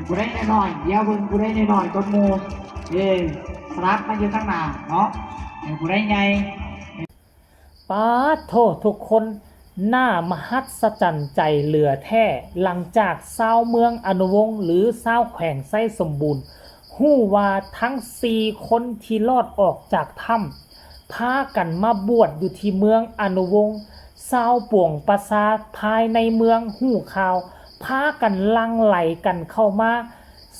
ຜູ້ໃດນ້ອຍໆ ດຽວເບິ່ງຜູ້ໃດນ້ອຍໆກ່ອນໝູ່. ເອີ ສະຫຼັບມາຢູ່ທາງໜ້າເນາະ. ເອີ ຜູ້ໃດໃຫຍ່. ປາດໂທ ທຸກຄົນ ໜ້າມະຫັດສະຈັນໃຈເຫຼືອແທ້ ຫຼັງຈາກຊາວເມືອງອະນຸວົງ ຫຼື ຊາວແຂວງໄຊສົມບູນ ຮູ້ວ່າທັງສີ່ຄົນທີ່ລອດອອກຈາກຖ້ຳ ພາກັນມາບວດຢູ່ທີ່ເມືອງອະນຸວົງ. ຊາວປວງປະຊາພາຍໃນເມືອງຮູ້ຂ່າວ ພາກັນຫຼັ່ງໄຫຼກັນເຂົ້າມາ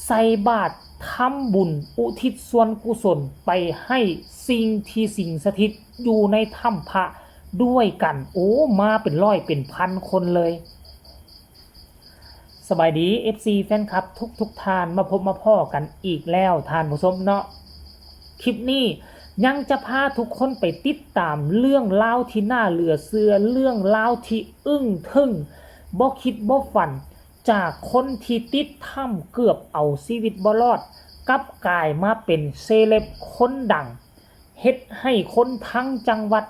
ໃສ່ບາດທຳບຸນ ອຸທິດສ່ວນກຸສົນໄປໃຫ້ສິ່ງທີ່ສິງສະຖິດຢູ່ໃນຖ້ຳພະດ້ວຍກັນ. ໂອ້ ມາເປັນຮ້ອຍເປັນພັນຄົນເລີຍ. ສະບາຍດີ ເອັຟຊີ ແຟນຄລັບທຸກໆທ່ານ ມາພົບມາພໍ້ກັນອີກແລ້ວທ່ານຜູ້ຊົມເນາະ. ຄລິບນີ້ຍັງຈະພາທຸກຄົນໄປຕິດຕາມເລື່ອງລາວທີ່ໜ້າເຫຼືອເຊື່ອ, ເລື່ອງລາວທີ່ອຶ້ງທຶ່ງ ບໍ່ຄິດບໍ່ຝັນ ຈາກຄົນທີ່ຕິດຖ້ຳເກືອບເອົາຊີວິດບໍ່ລອດ ກັບກາຍມາເປັນເຊເລັບຄົນດັງ ເຮັດໃຫ້ຄົນທັງຈັງຫວັດ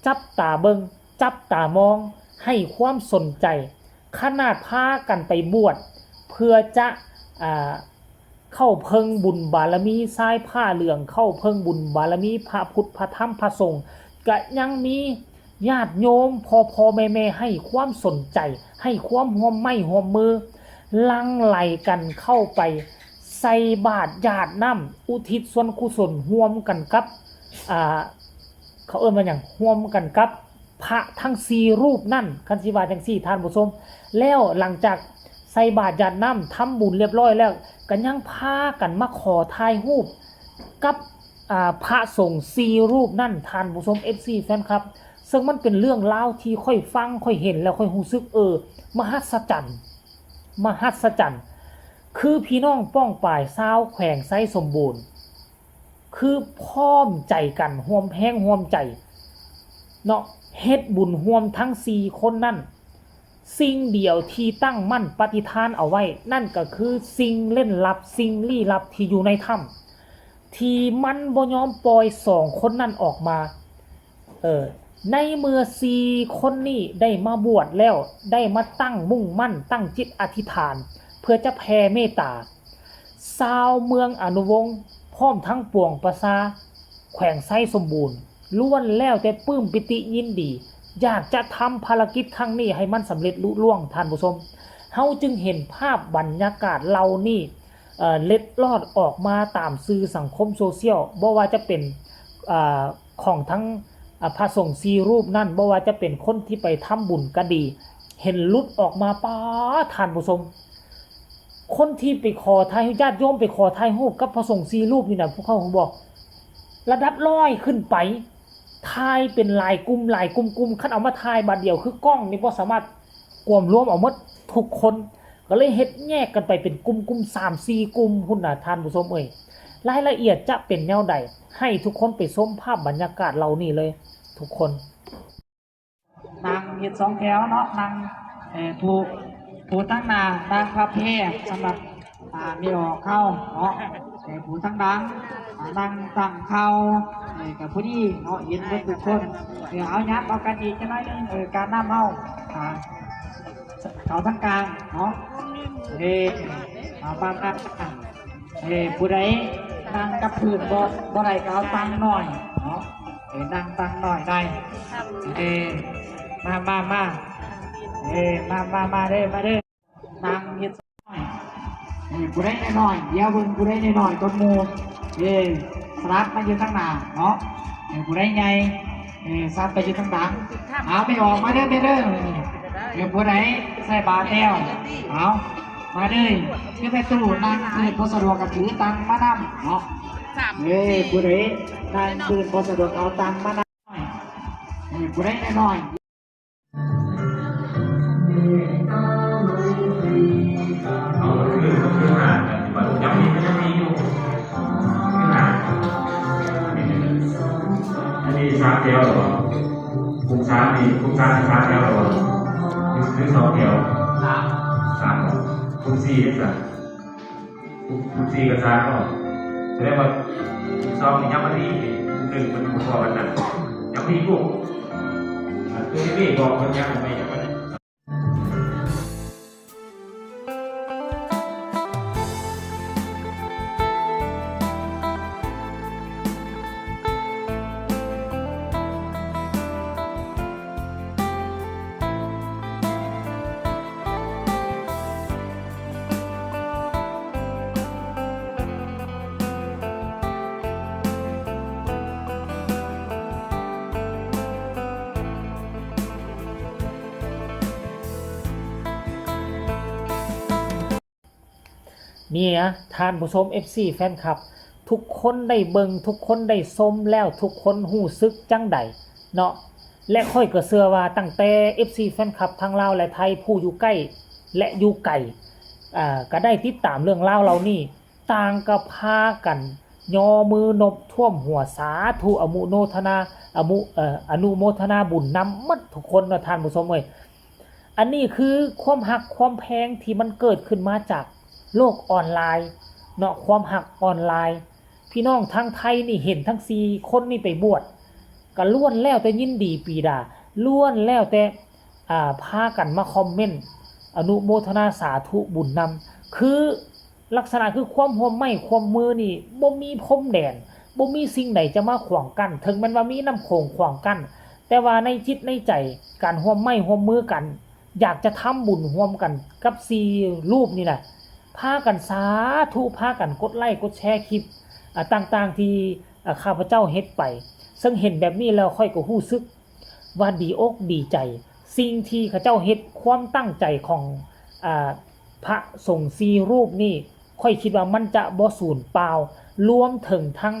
ຈັບຕາເບິ່ງ ຈັບຕາມອງ ໃຫ້ຄວາມສົນໃຈ. ຂະໜາດພາກັນໄປບວດເພື່ອຈະ ອ່າ ເຂົ້າເພິ່ງບຸນບາລະມີຊາຍຜ້າເຫຼືອງ ເຂົ້າເພິ່ງບຸນບາລະມີພະພຸດ ພະທຳ ພະສົງ ກະຍັງມີຍາດໂຍມພໍ່ໆແມ່ໆໃຫ້ຄວາມສົນໃຈ ໃຫ້ຄວາມຮ່ວມໄມ້ຮ່ວມມື ຫຼັ່ງໄຫຼກັນເຂົ້າໄປໃສ່ບາດຢາດນ້ຳ ອຸທິດສ່ວນກຸສົນຮ່ວມກັນກັບ ອ່າ ເຂົາເອີ້ນວ່າຫຍັງ ຮ່ວມກັນກັບພະທັງສີ່ຮູບນັ້ນ ຄັນຊິວ່າຈັ່ງຊີ້ທ່ານຜູ້ຊົມ. ແລ້ວຫຼັງຈາກໃສ່ບາດຢາດນ້ຳ ທຳບຸນລຽບຮ້ອຍແລ້ວ ກໍຍັງພາກັນມາຂໍຖ່າຍຮູບກັບ ອ່າ ພະສົງສີ່ຮູບນັ້ນທ່ານຜູ້ຊົມ ເອັຟຊີ ແຟນຄລັບ. ເຊິ່ງມັນເປັນເລື່ອງລາວທີ່ຂ້ອຍຟັງ ຂ້ອຍເຫັນແລ້ວຂ້ອຍຮູ້ສຶກ ເອີ ມະຫັດສະຈັນ ມະຫັດສະຈັນ ຄືພີ່ນ້ອງປ້ອງປາຍຊາວແຂວງໄຊສົມບູນ ຄືພ້ອມໃຈກັນ ຮ່ວມແຮງຮ່ວມໃຈເນາະ ເຮັດບຸນຮ່ວມທັງສີ່ຄົນນັ້ນ. ສິ່ງດຽວທີ່ຕັ້ງໝັ້ນປະຕິຖານເອົາໄວ້ ນັ້ນກໍຄືສິ່ງເລັ່ນລັບ ສິ່ງລີ້ລັບທີ່ຢູ່ໃນຖ້ຳ ທີ່ມັນບໍ່ຍອມປ່ອຍສອງຄົນນັ້ນອອກມາ. ເອີ ໃນເມື່ອສີ່ຄົນນີ້ໄດ້ມາບວດແລ້ວ ໄດ້ມາຕັ້ງມຸ່ງໝັ້ນ ຕັ້ງຈິດອະທິຖານ ເພື່ອຈະແຜ່ເມດຕາ ຊາວເມືອງອະນຸວົງ ພ້ອມທັງປວງປະຊາແຂວງໄຊສົມບູນ ລ້ວນແລ້ວແຕ່ປຶ້ມປີຕິຍິນດີ ຢາກຈະທຳພາລະກິດຄັ້ງນີ້ໃຫ້ມັນສຳເລັດລຸລ່ວງ ທ່ານຜູ້ຊົມ. ເຮົາຈຶ່ງເຫັນພາບບັນຍາກາດເຫຼົ່ານີ້ ເອີ ເລັດລອດອອກມາຕາມສື່ສັງຄົມໂຊຊຽວ ບໍ່ວ່າຈະເປັນ ເອີ ຂອງທັງ ອາ ພະສົງສີ່ຮູບນັ້ນ ບໍ່ວ່າຈະເປັນຄົນທີ່ໄປທຳບຸນກໍດີ ເຫັນຫຼຸດອອກມາ ປາ ທ່ານຜູ້ຊົມ ຄົນທີ່ໄປຂໍຖ່າຍ ຍາດໂຍມໄປຂໍຖ່າຍຮູບກັບພະສົງສີ່ຮູບນີ້ນະ ພວກເຂົາຮູ້ບໍ່ ລະດັບຮ້ອຍຂຶ້ນໄປ ຖ່າຍເປັນຫຼາຍກຸ່ມ ຫຼາຍກຸ່ມໆ ຄັນເອົາມາຖ່າຍບາດດຽວ ຄືກ້ອງນີ້ບໍ່ສາມາດກວມລວມເອົາໝົດທຸກຄົນ ກໍເລີຍເຮັດແຍກກັນໄປເປັນກຸ່ມໆ ສາມສີ່ກຸ່ມພຸ້ນນະ ທ່ານຜູ້ຊົມເອີຍ. ລາຍລະອຽດຈະເປັນແນວໃດ ໃຫ້ທຸກຄົນໄປຊົມພາບບັນຍາກາດເຫຼົ່ານີ້ເລີຍທຸກຄົນ. ນັ່ງເຮັດສອງແຖວເນາະ ນັ່ງ ເອີ ຜູ້ ຜູ້ທາງໜ້ານັ່ງພັບແພ ສຳລັບ ອ່າ ແມ່ອອກເຮົາເນາະ ເອີ ຜູ້ທາງຫຼັງ ອ່າ ນັ່ງຕັ້ງເຂົ່າ ເອີ ກໍພໍດີເນາະ ເຫັນເບິດທຸກຄົນ. ເອີ ເອົາ ຫຍັບເອົາກັນອີກຈັກໜ້ອຍໜຶ່ງ ເອີ ການນຳເຮົາ ອ່າ ເຂົ້າທາງກາງເນາະ. ເອີ ເອົາປານນັ້ນ ເອີ ຜູ້ໃດນັ່ງກັບພື້ນບໍ່ ບໍ່ໄດ້ກໍເອົາຕັ່ງໜ້ອຍເນາະ ເອີ ນັ່ງຕັ່ງໜ້ອຍໄດ້. ເອີ ມາ ມາ ມາ ເອີ ມາ ມາ ມາເດີ ມາເດີ ນັ່ງເຮັດ ເອີ ຜູ້ໃດນ້ອຍໆ ດຽວເບິ່ງຜູ້ໃດນ້ອຍໆກ່ອນໝູ່. ເອີ ສະຫຼັບມາຢູ່ທາງໜ້າເນາະ ເອີ ຜູ້ໃດໃຫຍ່ ເອີ ສັບໄປຢູ່ທາງຫຼັງ. ເອົາ ແມ່ອອກມາເດີ ແມ່ເດີ. ເອີ ຜູ້ໃດໃສ່ບາດແລ້ວ ເອົາ ມາເດີ. ຄືແມ່ຕູ້ນັ່ງພື້ນບໍ່ສະດວກກໍຖືຕັ່ງມານຳເນາະ. ເອີ ຜູ້ໃດນັ່ງພື້ນບໍ່ສະດວກ ເອົາຕັ່ງມານຳ. ເອີ ຜູ້ໃດນ້ອຍໆ ເອົາ ມັນຄື ມັນຄືຫ້າ ຍັງມີ ມັນຍັງມີຢູ່ ຄືຫ້າ. ອັນນີ້ສາມແຖວແລ້ວບໍ່? ກຸ່ມສາມນີ້ ກຸ່ມສາມນີ້ສາມແຖວແລ້ວບໍ່? ຫຼື ຫຼື ສອງແຖວ? ສາມ ສາມບໍ່? ກຸ່ມສີ່ຈັ່ງຊັ້ນ ກຸ່ມ ກຸ່ມສີ່ກໍສາມເນາະ. ສະແດງວ່າກຸ່ມສອງນີ້ຍັງບໍ່ມີ ກຸ່ມໜຶ່ງມັນບໍ່ພໍກັນນະ ຍັງມີຢູ່. ອ່າ ໂຕນີ້ບອກເພິ່ນຍັງບໍ່ ຍັງບໍ່ໄດ້. ນີ້ນະ ທ່ານຜູ້ຊົມ ເອັຟຊີ ແຟນຄລັບ ທຸກຄົນໄດ້ເບິ່ງ ທຸກຄົນໄດ້ຊົມແລ້ວ ທຸກຄົນຮູ້ສຶກຈັ່ງໃດເນາະ? ແລະ ຂ້ອຍກໍເຊື່ອວ່າຕັ້ງແຕ່ ເອັຟຊີ ແຟນຄລັບທັງລາວ ແລະ ໄທ ຜູ້ຢູ່ໃກ້ ແລະ ຢູ່ໄກ ອ່າ ກໍໄດ້ຕິດຕາມເລື່ອງລາວເຫຼົ່ານີ້ ຕ່າງກໍພາກັນຍໍມືນົບຖ້ວມຫົວ ສາທຸ ອະນຸໂມທະນາ ອະມຸ ເອີ ອະນຸໂມທະນາບຸນນຳໝົດທຸກຄົນເນາະ ທ່ານຜູ້ຊົມເອີຍ. ອັນນີ້ຄືຄວາມຮັກຄວາມແພງທີ່ມັນເກີດຂຶ້ນມາຈາກໂລກອອນລາຍເນາະ ຄວາມຮັກອອນລາຍ. ພີ່ນ້ອງທາງໄທນີ້ເຫັນທັງສີ່ຄົນນີ້ໄປບວດ ກໍລ້ວນແລ້ວແຕ່ຍິນດີປີດາ ລ້ວນແລ້ວແຕ່ ອ່າ ພາກັນມາຄອມເມັນອະນຸໂມທະນາສາທຸບຸນນຳ ຄື ລັກສະນະຄືຄວາມຮ່ວມໄມ້ຮ່ວມມືນີ້ບໍ່ມີພົມແດນ ບໍ່ມີສິ່ງໃດຈະມາຂວາງກັ້ນ ເຖິງແມ່ນວ່າມີນ້ຳໂຂງຂວາງກັ້ນ ແຕ່ວ່າໃນຈິດໃນໃຈ ການຮ່ວມໄມ້ຮ່ວມມືກັນ ຢາກຈະທຳບຸນຮ່ວມກັນກັບສີ່ຮູບນີ້ນະ ພາກັນສາທຸ ພາກັນກົດໄລ້ກົດແຊຄລິບ ອາ ຕ່າງໆທີ່ ອາ ຂ້າພະເຈົ້າເຮັດໄປ ເຊິ່ງເຫັນແບບນີ້ແລ້ວຂ້ອຍກໍຮູ້ສຶກ ວ່າດີອົກດີໃຈ ສິ່ງທີ່ເຂົາເຈົ້າເຮັດ ຄວາມຕັ້ງໃຈຂອງ ອາ ພະສົງສີ່ຮູບນີ້ ຂ້ອຍຄິດວ່າມັນຈະບໍ່ສູນເປົ່າ ລວມເຖິງທັງ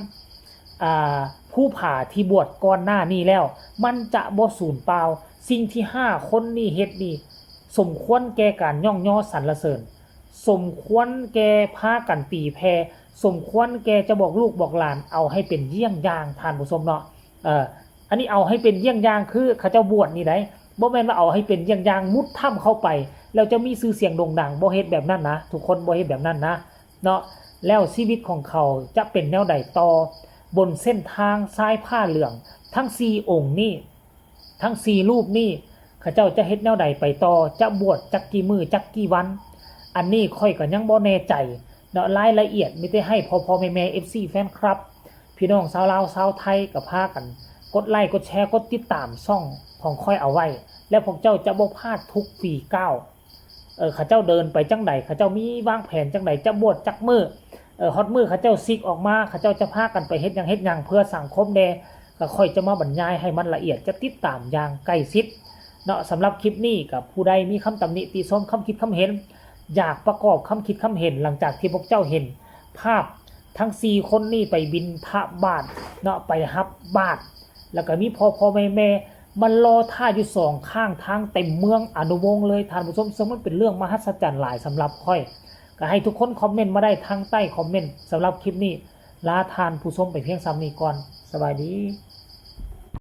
ອາ ພູຜາທີ່ບວດກ່ອນໜ້ານີ້ແລ້ວ ມັນຈະບໍ່ສູນເປົ່າ. ສິ່ງທີ່ຫ້າຄົນນີ້ເຮັດນີ້ ສົມຄວນແກ່ການຍ້ອງຍໍສັນລະເສີນ ສົມຄວນແກ່ພາກັນຕີແຜ່ ສົມຄວນແກ່ຈະບອກລູກບອກຫຼານ ເອົາໃຫ້ເປັນຢ້ຽງຢ່າງ ທ່ານຜູ້ຊົມເນາະ. ເອີ ອັນນີ້ເອົາໃຫ້ເປັນຢ້ຽງຢ່າງ ຄືເຂົາເຈົ້າບວດນີ້ໃດ໋ ບໍ່ແມ່ນວ່າເອົາໃຫ້ເປັນຢ້ຽງຢ່າງ ມຸດຖ້ຳເຂົ້າໄປ ແລ້ວຈະມີຊື່ສຽງໂດ່ງດັງ ບໍ່ເຮັດແບບນັ້ນນະ ທຸກຄົນ ບໍ່ເຮັດແບບນັ້ນນະເນາະ. ແລ້ວຊີວິດຂອງເຂົາຈະເປັນແນວໃດຕໍ່ ບົນເສັ້ນທາງຊາຍຜ້າເຫຼືອງ ທັງສີ່ອົງນີ້ ທັງສີ່ຮູບນີ້ ເຂົາເຈົ້າຈະເຮັດແນວໃດໄປຕໍ່ ຈະບວດຈັກກີ່ມື້ຈັກກີ່ວັນ ອັນນີ້ຂ້ອຍກໍຍັງບໍ່ແນ່ໃຈເນາະ ລາຍລະອຽດ. ມີແຕ່ໃຫ້ພໍ່ໆແມ່ໆ ເອັຟຊີ ແຟນຄລັບ ພີ່ນ້ອງຊາວລາວຊາວໄທ ກໍພາກັນກົດໄລ້ກົດແຊ ກົດຕິດຕາມຊ່ອງຂອງຂ້ອຍເອົາໄວ້ ແລ້ວພວກເຈົ້າຈະບໍ່ພາດທຸກຝີກ້າວ ເອີ ເຂົາເຈົ້າເດີນໄປຈັ່ງໃດ ເຂົາເຈົ້າມີວາງແຜນຈັ່ງໃດ ຈະບວດຈັກມື້ ເອີ ຮອດມື້ເຂົາເຈົ້າສິກອອກມາ ເຂົາເຈົ້າຈະພາກັນໄປເຮັດຫຍັງເຮັດຫຍັງເພື່ອສັງຄົມແດ່ ກໍຂ້ອຍຈະມາບັນຍາຍໃຫ້ມັນລະອຽດ ຈະຕິດຕາມຢ່າງໃກ້ຊິດເນາະ. ສຳລັບຄລິບນີ້ກໍຜູ້ໃດມີຄຳຕຳໜິຕິຊົມ ຄຳຄິດຄຳເຫັນ ຢາກປະກອບຄຳຄິດຄຳເຫັນ ຫຼັງຈາກທີ່ພວກເຈົ້າເຫັນພາບທັງສີ່ຄົນນີ້ໄປບິນທະບາດເນາະ ໄປຮັບບາດ ແລ້ວກໍມີພໍ່ໆແມ່ໆ ມາລໍຖ້າຢູ່ສອງຂ້າງທາງເຕັມເມືອງອະນຸວົງເລີຍ ທ່ານຜູ້ຊົມ ເຊິ່ງມັນເປັນເລື່ອງມະຫັດສະຈັນຫຼາຍສຳລັບຂ້ອຍ. ກໍໃຫ້ທຸກຄົນຄອມເມັນມາໄດ້ທາງໃຕ້ຄອມເມັນ. ສຳລັບຄລິບນີ້ ລາທ່ານຜູ້ຊົມໄປພຽງສ່ຳນີ້ກ່ອນ. ສະບາຍດີ.